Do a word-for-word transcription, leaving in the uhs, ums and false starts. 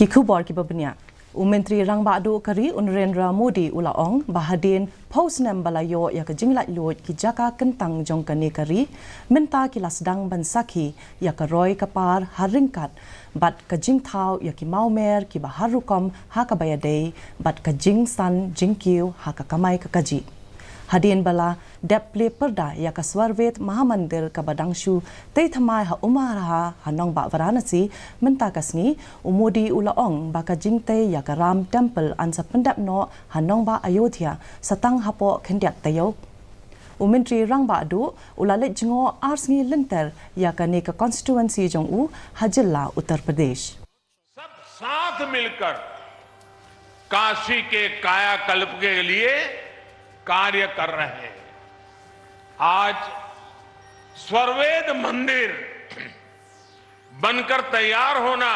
Ki khubor kiba bniah. U Myntri Rangbah Duh ka ri u Narendra Modi u la ong ba hadien phew snem ba la ïoh ïa ka jinglaitluid ki jaka kyntang jong kane ka ri, mynta ki la sdang ban sakhi ïa ka roi ka par ha ryngkat bad ka jingthaw ïa ki mawmer kiba har rukom ha kaba ïadei bad ka jingsan jingkiew ha ka kamai ka kajih. Hadien ba la dep plie pyrda ïa ka Swarved Mahamandir kaba dang shu tei thymmai ha Umaraha ha nongbah Varanasi mynta ka sngi, u Modi u la ong ba ka jingtei ïa ka Ram Temple yn sa pyndep noh ha nongbah Ayodhya sa tang hapoh khyndiat taïew. U Myntri Rangbah Duh u la leit jngoh ar sngi lynter ïa kane ka constituency jong u ha jylla Uttar Pradesh. सब साथ मिलकर काशी के कायाकल्प के लिए कार्य कर रहे हैं। आज स्वर्वेद मंदिर बनकर तैयार होना